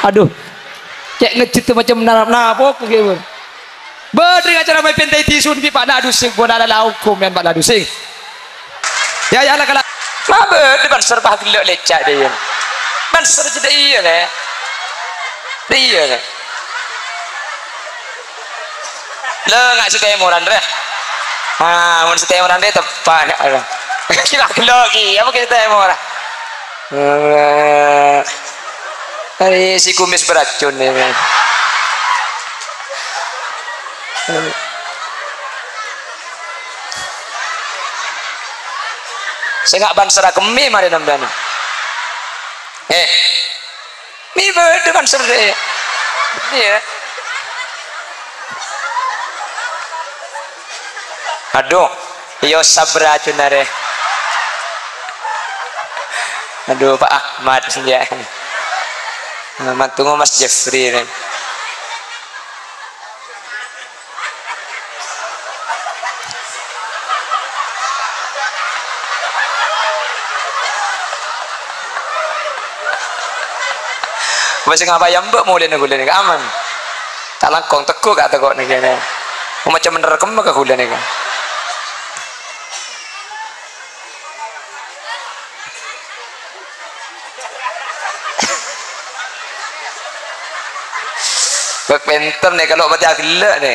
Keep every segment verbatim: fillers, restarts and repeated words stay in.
Adhu. Cè' ngejjhit macem narap-napok ghi, Bu. Bâdâ acara maèn pènta èdisun bi' Pa' Ladusing, pon ala la okom yâ Pa' Ladusing. Yâ, yâ, la kala. Ma' bâdâ banser pa ghellâ' lèca' dâ' iyâ. Banser jâ dâ' iyâ, Lè'. Dâ' iyâ, Lè'. Lè, nga' sè tèmoran, rè. Ah, mon sè tèmoran, rè, teppa', ya Allah. Kira gelo' ki, apa kita tèmoran? Eh, ari si kumis beracun ini. Sè nga' banser kemmi marè nambâna. Eh, Mi bâdâ kan serrè. Iyâ. Adhu, iyâ sabra cunarè. Adhu, Pa' Ahmad, iyâ. Mantungo Mas Jeffrey, rè. Bâ' sè ngapa ya, Mbak, molèna ghulâ nèka aman. Ta' langkong teggu' ka' teggu' nèka nè. Macem nerrem ka ghulâ nèka. Bâk pènter nè, kalau mati aghellâ' nè.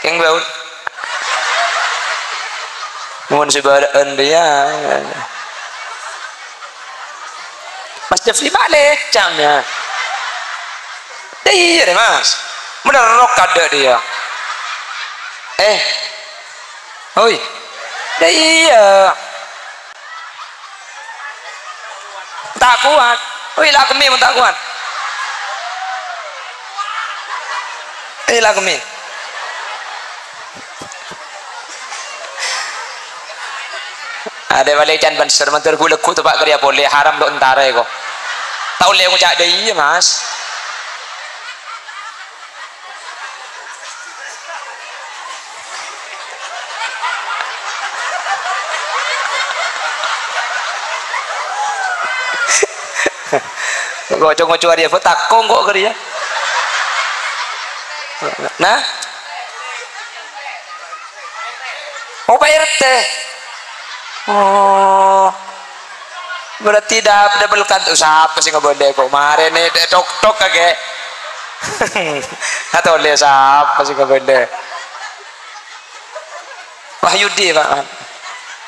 Kèng bâun. Mon sè bârâ'ân rèya. Mas Jeffrey bâli' ca'na. Iyâ, rè, Mas. Menerrok kadâ' dia. Eh. Hoi. Iyâ. Ta' kowat. Wi, la kemmi mon ta' kowat. Eh, la kemmi. Adâ' bâli' can banser, mandhâr gu-lagghu teppa' karè polè, haram lo' entara èko. Ta' ollè ngoca' dâ' iyâ, Mas. Ngoco-ngoco arèya, Bu, tako' engko' kèya. Nah? Oh, Pak R T. Oh. Berarti dab-, double kan-, oh, sapa sè ngabâlâ kok marè nè, tok-tok kakè. Atau lè sapa sè ngabâlâ? Wahyudi, Pak.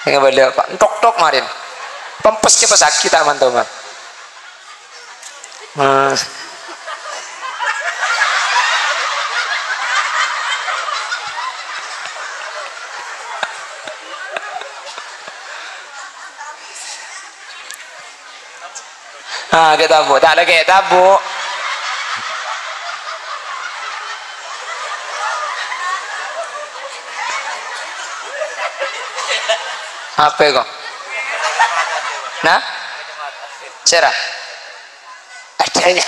Sè ngabâlâ, Pak. Tok-tok marè. Pempes kè pas sakit, Pak, manto, Pak. Mas. Ah, kita, Bu. Tak ada kayak tabu. Apa kok? Nah? Sera? Adanya.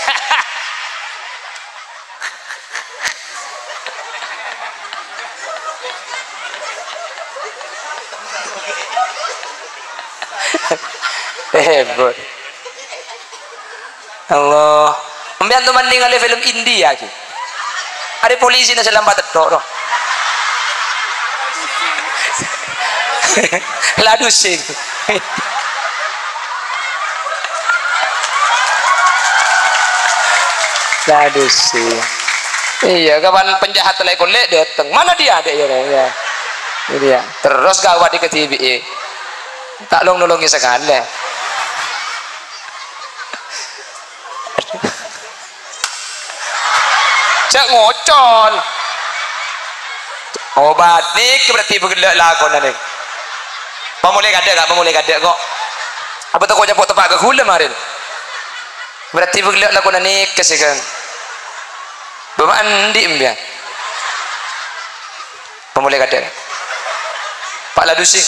Hebat. Allah. Sampèyan toman nèngalè film India, ghi. Arè polisina sè lampa tètho', no. Ladusing. Ladusing. Iyâ, kapan penjahat lè-kollè dâteng. Mana dia, Dek? Iyâ, iyâ. Ini dia. Terros ghâbây kadhibi'è. Ta' long-nolongè sakalè. Jhâ' ngocol. Obat nèka berarti bâghellâ' lakona nèka. Pamolè kadâ', Ka', pamolè kadâ', kok. Apa tako' capo' teppa' ka ghulâ marèn? Berarti bâghellâ' lakona nèka sè kan. Bâ' ma' andi' empèyan? Pamolè kadâ'. Pa' Ladusing.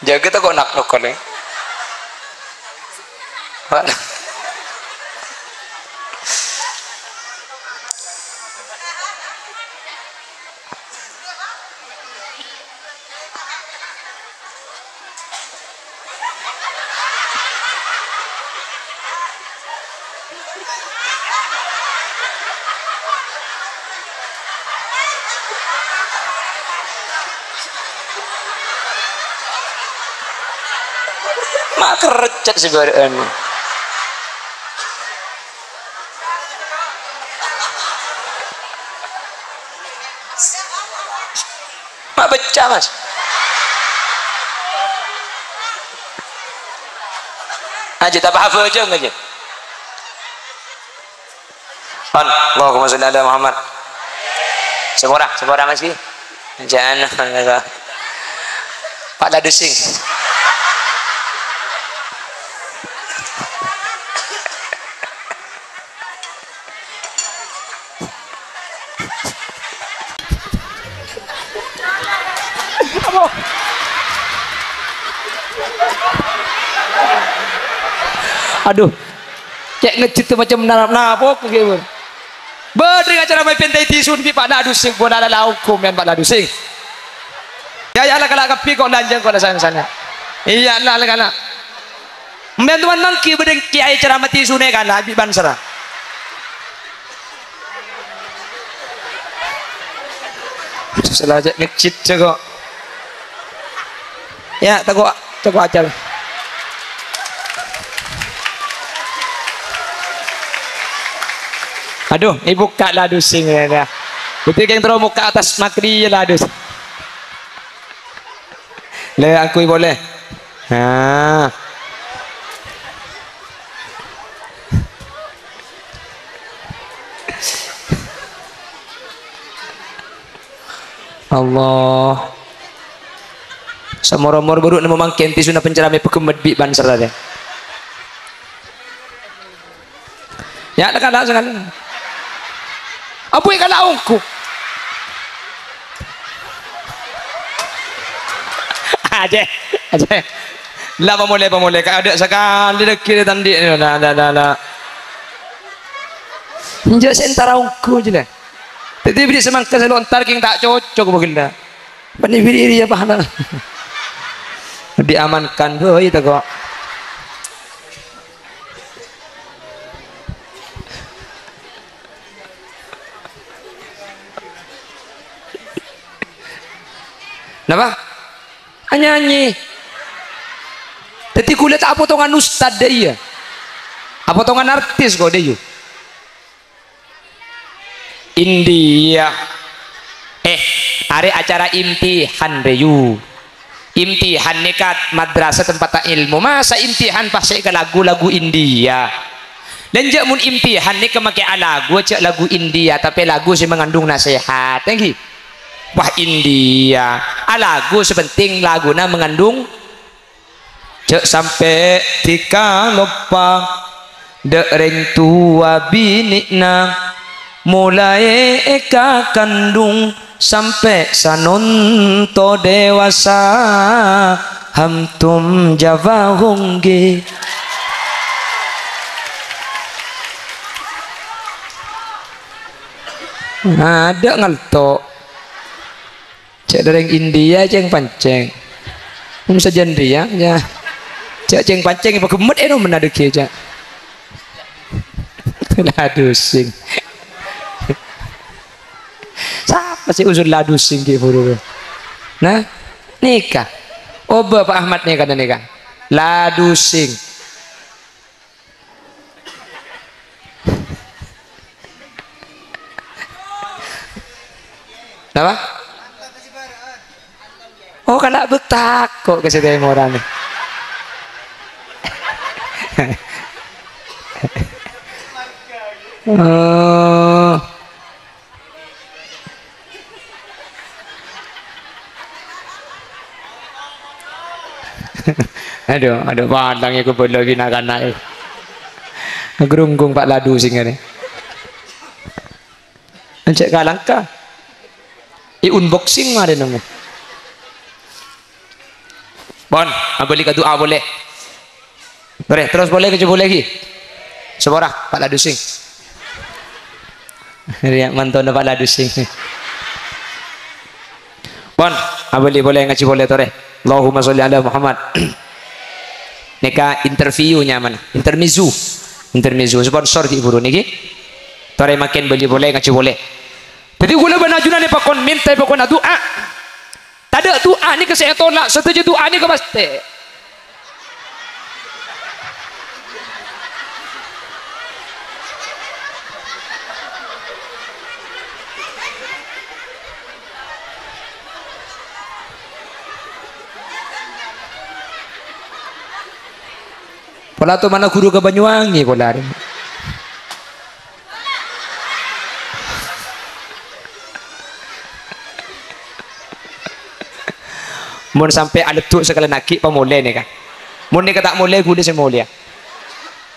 Jâgâ tako' nak-, nokol, ya. Pa' Ma' kercet sè bârâ'ân. Ma' becca', Mas. Aja' ta' apa-apa aja, aja'. Pon, Allahumma sholli ala Muhammad. Sapora, sapora, Mas, ki. Jhân, Pak Ladusing. Adhu, cè' ngejjhit macem narap napok ghi, Bu. Bâdâ acara mè' pènta è tisun bi' Pak Ladusing, pon ala la okom yâ Pak Ladusing. Yâ, yâ, la kala' kabbhi ko' lanjhâng ko' la san-sana. Iyâ, la, la kala'. Mèn toman mangghi bâdâ kiyaè ceramah tisunè kala' bi' bân sèra. Sala cè' ngejjhit cè' ko'. Yâ, tako', tako' acal. Adhu, èbukka' Ladusing, yâ, yâ. Bhuto kèng terro mokka' attas makri, yâ, Ladus. Lè, angghuy polè. Nah. Allah. Saomor-omor buru nemmo mangkèn tisuna penceramah pagemmèt bi' bân sèra, yâ. Yâ, la kala' sakalè. Abu è kala' ongghu. Ajè, ajè. La, pamolè, pamolè. Ka' adâ' sakalè dhâggi' tandhi'. La, la, la, la. Enjâ' sè entara ongghu jâ la. Dhâddhi bâri' samangkèn sè lo' entar kèng ta' cocok bâgella. Bânnè bâri' rèya pahala. Diamankan bhâi tako'. Napa? Anyanyi. Dhâddhi ghulâ ta' apotongan ustad dâ' iyâ. Apotongan artis ko' dâ' iyâ. India. Eh, arè acara imtihan rèyu. Imtihan nèka madrasah tempatta ilmu. Masa imtihan pas sè ka lagu-lagu India? Lân jâ' mon imtihan nèka makè alagu, jâ' lagu India, tapè lagu sè mangandung nasehat. Èngghi? Wah, India. Alagu sè penting laguna mangandung Jhâ' sampè' dhika loppa dâ' rèng towa binè'na, molaè èkakandhung sampè' sanonto dewasa, hamtum jawahungge. Adâ' ngalto'. Jhâ' dâ' rèng India cèng-pancèng. Mon sajân rèya, ya. Jhâ' cèng-pancèng èpaghemmet è nomenna dhâggi', jhâ'. La dusing. Sapa sè usul la dusing ghi' buru? Nah, nèka. Obâ Pak Ahmad nèka, nèka. La dusing. Napa? Oh, kana' bek tako' ka sè tèmorra. Oh. Adhu, adhu, padhâ ngèko bâlâ bi' na'-kana'è. Agrunggung Pak Ladu sèngana. Cè' kalangka. I-unboxing marè nèng. Pon, abâli ka du'a polè. Torè, terros polè, kèjhâ polè ghi. Saporana, Pak Ladusing. Rèya mantona Pak Ladus sè. Pon, abâli polè ngajhi polè torè. Allahumma sholli ala Muhammad. Nèka interview nyamana. Intermezzo. Intermezzo. Sponsor ghi' buru nèkè. Torè mangkèn bâli polè ngajhi polè. Dhâddhi kaulâ bân ajunan èpakon mènta, èpakon adu'a. Tadâ' du'a nèka sè ètolak, sadhâjâ du'a nèka pastè. Pola tomana ghuru ka Banyuwangi pola arè. Mon sampè' aleddhu' sakalèyan aghi' pamolè nèka. Mon nèka ta' molè, ghulâ sè molèya.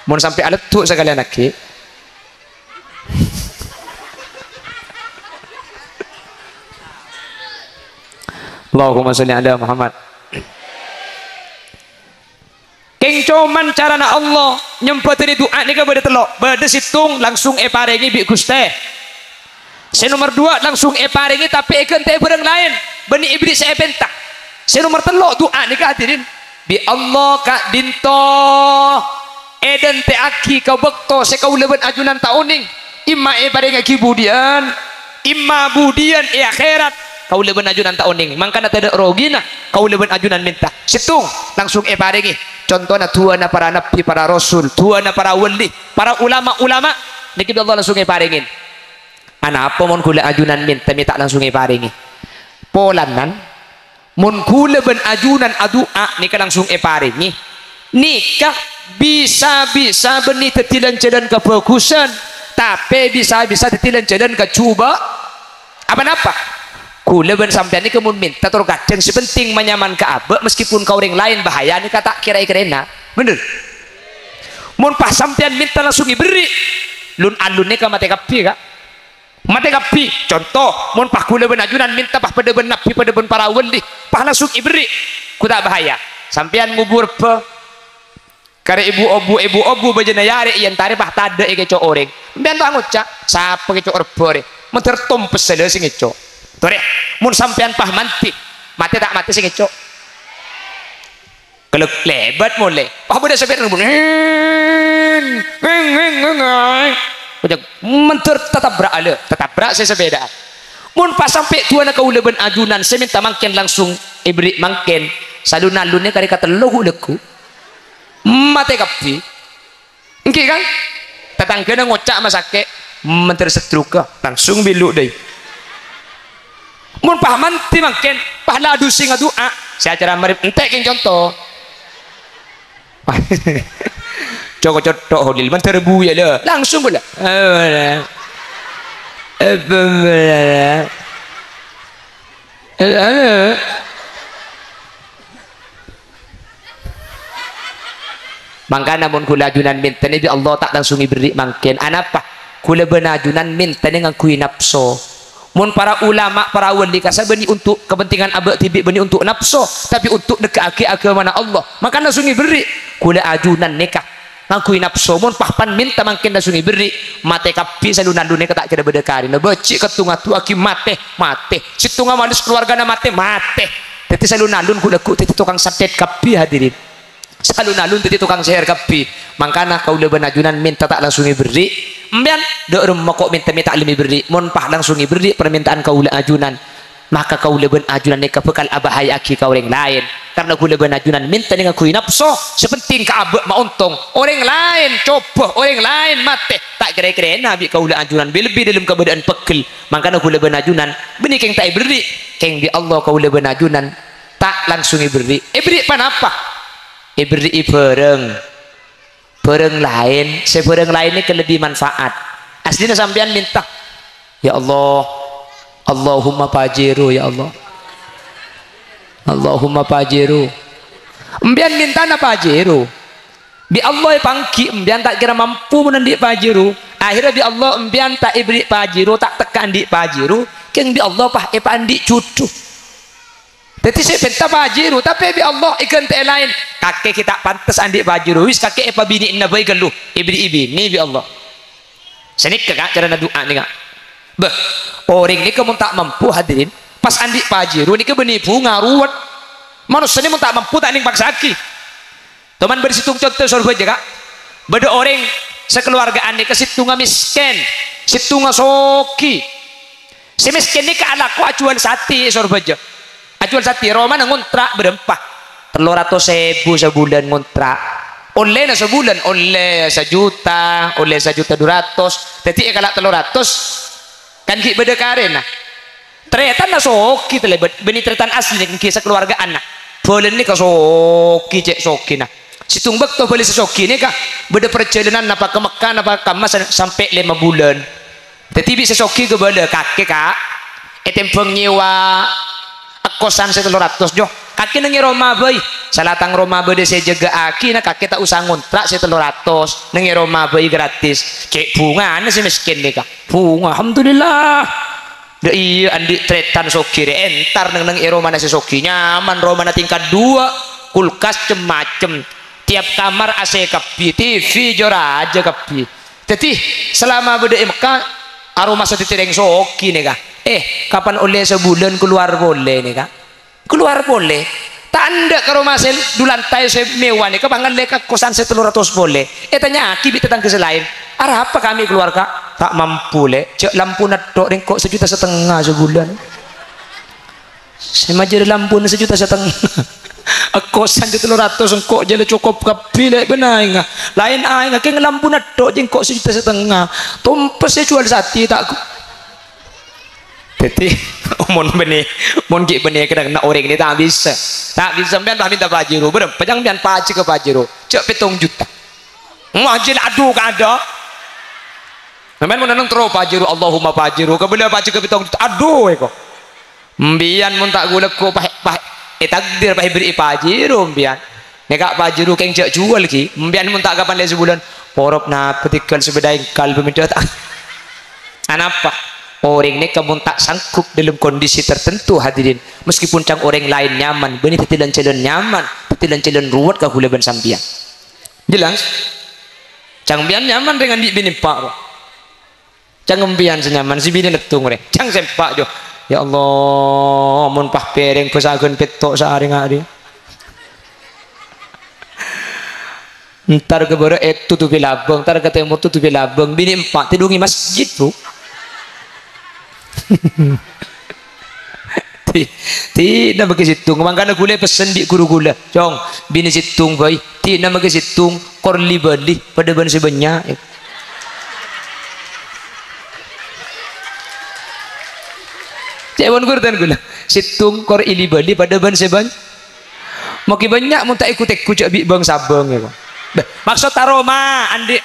Mon sampè' aleddhu' sakalèyan aghi'. Allahumma sholli ala Muhammad. Kèng coma carana Allah nyembhâdhâni du'a nèka bâdâ tello'. Bâdâ sèttong langsung èparèngè bi' Ghustè. Sè nomer duwâ' langsung èparèngè tapè èghântè'è bhârâng laèn, bânnè èberri' sè èpènta. Sè nomer tello' du'a nèka, hadirin, bi' Allah ka'dinto èdhântè'aghi ka bâkto sè kaulâ bân ajunan ta' onèng. Imma èparèngaghi budiyân, imma budiyân è akhèrat, kaulâ bân ajunan ta' onèng. Mangkana tadâ' rogina kaulâ bân ajunan mènta. Sèttong langsung èparèngè. Contona du'âna para nabbhi, para rasul, du'âna para wali, para ulama-ulama. Nèkè bi' Allah langsung èparèngè. Anapa mon kaulâ ajunan mènta mè' ta' langsung èparèngè? Polana Mon kaulâ bân ajunan adu'a nèka langsung èparèngè, nèka bisa-bisa bânnè dhâddhi lan-jhâlân kabhâghusân, tapè bisa-bisa dhâddhi lan-jhâlân kajhubâ'. Apa napa? Kaulâ bân sampèyan nèka mon mènta tor kadhâng sè pentèng manyaman ka abâ', meskipun ka orèng laèn bahaya nèka ta' kèra-èkèrana. Bhender? Mon pas sampèyan mènta langsung èberri', lun-alun nèka matè kabbhi, Ka'. Matè kabbhi. Conto, mon pas kaulâ bân ajunan mènta pas padâ bân nabbhi, padâ bân para wali, pas langsung èberri', ghu ta' bahaya. Sampèyan ngobu rebbhâ, karè èbu-obu, èbu-obu bâjâna yarè èentarè pas tadâ' èkèco' orèng. Sampèyan pas ngoca', "Sapa ngèco' rebbhâ rè?" Mandhâr tompes sala sè ngèco'. Torè, mon sampèyan pas mandhi, matè ta' matè sè ngèco'? Kelek lèbât molè. Wah, bâdâ sapè nembun. Ngèng, ngèng, ngèng, ngèng, ay. Ojak, mandhâr tatabrak alè, tatabrak sè sapèdaan. Mon pas sampè' du'âna kaulâ bân ajunan sè mènta mangkèn langsung èberri' mangkèn. Salun-alunna karè katello ghu-, lagghu'. Matè kabbhi. Èngghi, kan? Tatangghâna ngoca' masakè', "Mandhâr setruk, langsung belu' dâi." Mon pas mandhi mangkèn, pas la adusing adu'a, sè acara marèp èntè' kèng conto. Coko cotto' Holil, mandhâr buya lho, langsung ghulâ. Mangkana mon kaulâ ajunan mèntanè bi' Allah ta' langsung èberri' mangkèn. Anapa? Kaulâ bân ajunan mèntanè ngangghuy napso. Mon para ulama, para wali kassa' bânnè untuk kepentingan abâ' dhibi', bânnè untuk napso, tapè untuk negghâ'aghi aghâmana Allah. Mangkana langsung èberri'. Kaulâ ajunan nèka ngangghuy napso. Mon pas pan mènta mangkèn langsung èberri', matè kabbhi salun-alunna nèka ta' kèra bâdâ karèna. Bâji' kèttonga du'âaghi matè, matè. Sèttonga malus kalowarghâna matè, matè. Dhâddhi salun-alun ghu-, lagghu' dhâddhi tokang santet kabbhi, hadirin. Salun-alun dhâddhi tokang sèhèr kabbhi. Mangkana kaulâ bân ajunan mènta ta' langsung èberri'. Empèyan, dâ' remma ko' mènta mè' ta' lem èberri'. Mon pas langsung èberri' parmènta'an kaulâ ajunan, maka kaulâ bân ajunan nèka bhâkal abahaya'aghi ka orèng laèn. Karna kaulâ bân ajunan mènta nèka ngangghuy napso, sè pentèng ka abâ' maontong. Orèng laèn cobâ, orèng laèn matè, ta' kèra-kèrana bi' kaulâ ajunan, bi-, lebbi dâlem kabâdâ'ân pegghel. Mangkana kaulâ bân ajunan, bânnè kèng ta' èberri', kèng bi' Allah kaulâ bân ajunan ta' langsung èberri'. Èberri' ponapa? Èberri'i bhârâng. Bhârâng laèn, sè bhârâng laèn nèka lebbi manfaat. Aslina sampèyan mènta, "Ya Allah, Allahumma Pajero, ya Allah. Allahumma Pajero." Empèyan mèntana Pajero. Bi' Allah èpangghi, empèyan ta' kèra mampu mon andi' Pajero. Akhèrra bi' Allah empèyan ta' èberri' Pajero, ta' tekka andi' Pajero, kèng bi' Allah pas èpaandi' jhudhu. Dhâddhi sè èpènta Pajero, tapè bi' Allah èghântè'è laèn. Kakè ghi' ta' pantes andi' Pajero, wis kakè èpabinè'ana bhâi ghâllu, èberri'i binè bi' Allah. Sanèka, Ka', carana du'a nèka. Bâh, orèng nèka mon ta' mampu, hadirin, pas andi' Pajero nèka bânnè bhunga ruwet. Manossa nè mon ta' mampu ta' nèng paksa'aghi. Toman bâdâ sèttong conto è Sorbhâjâ, Ka'. Bâdâ orèng sakalowarga'an nèka sèttonga mèskèn, sèttonga soghi. Sè mèskèn nèka alako ajhuwâl satè è Sorbhâjâ. Ajhuwâl satè, romana ngontra' bârâmpa? Tello ratos èbu sabulân ngontra'. Ollèna sabulân, ollè sajuta, ollè sajuta du ratos. Dhâddhi èkala' tello ratos, kan ghi' bâdâ karèna. Tarètanna soghi talèbât, bânnè tarètan asli nèka ghi' sakalowarga'anna. Bhâlâna nèka soghi, cè' soghina. Sèttong bâkto bhâlâ sè soghi nèka bâdâ parjhâlânanna napa ka Mekkah napa ka Mas sampè' lèma bulân. Dhâddhi bi' sè soghi kabâlâ, "Kakè, Ka', ètèmbhâng nyèwa kosan sè tello ratos, Jo. Kakè neng è roma bhâi. Sala tang roma bâdâ sè jâgâ'aghi, na kakè ta' osa ngontra' sè tello ratos. Neng è roma bhâi gratis." Cè' bhungana sè mèskèn nèka. Bhunga, alhamdulillah. Dâ' iyâ, andi' tarètan soghi rè, entar neng-neng è romana sè soghi. Nyaman romana tingkat dua, kulkas cem-macem. Tiap kamar A C kabbhi, T V jâ rajâ kabbhi. Dhâddhi, salama bâdâ è Mekkah, aromasa dhâddhi rèng soghi nèka. Eh, kapan ollè sabulân kalowar polè nèka. Kalowar polè. Ta' endâ' ka roma sè du lantai sè mèwah nèka, pas ngallè ka kosan sè tello ratos polè. Ètanya'aghi bi' tatangghâ sè laèn, "Arapa kami kalowar, Ka'?" "Ta' mampu, Lè'. Jâ' lampuna tho' rèng ko' sajuta satengnga sabulân." Sè majâr lampuna sajuta satengnga. Kosan jâ tello ratos engko' jâ la cokop kabbhi, Lè', bân aèngnga. Laèn aèngnga kèng lampuna tho' jâ engko' sajuta satengnga. Tompes sè juwâl satè ta' gu-, Dhâddhi, mon bânnè, mon ghi' bânnè kennengnganna orèng nè ta' bisa. Ta' bisa, sampèyan pas mènta Pajero, bârâmpa sampèyan pajhâgâ Pajero? Jâ' pèttong juta. Wah, jâ' adhu kadâ'. Sampèyan mon neng terro Pajero, Allahumma Pajero, kabâlâ pajhâgâ pèttong juta. Adhu, èko. Sampèyan mon ta' ghu-lagghu pas, pas ètakdir pas èberri'i Pajero sampèyan. Nèka Pajero kèng jâ' juwâl ghi. Sampèyan mon ta' kapan lè sabulân, porop napa tèghâl sepèda èngkal pamènta ta'. Anapa? Orèng nèka mon ta' sanggup dalam kondisi tertentu, hadirin, meskipun ca'na orèng laèn nyaman, bânnè dhâddhi lan-jhâlân nyaman, dhâddhi lan-jhâlân ruwet ka ghulâ bân sampèyan. Jelas? Ca'na sampèyan nyaman rèng andi' binè empa', kok. Ca'na sampèyan sè nyaman, sè binè nèttong rè. Ca'na sè empa', Jo. Ya Allah, mon pas pèrèng bâsagân pètto' sarè ngarè. Entar ka bârâ' ètotobhi labâng, entar ka tèmor totobhi labâng. Binè empa' tèdhungi masjid, Bu. Ti-, tina bâgi sèttong. Mangkana ghulâ pessen bi' ghuru ghulâ, "Cong, binè sèttong bhâi. Tina bâgi sèttong, kor li-bâli padâ bân sè bânnya'." Ca'èpon ghuru tan ghulâ. Sèttong kor èli-bâli padâ bân sè bânnya'. Maghi bânnya' mon ta' èghu-tèghu jâ' bi' bâng-sabâng, èko. Bâh, maksod aroma, andi'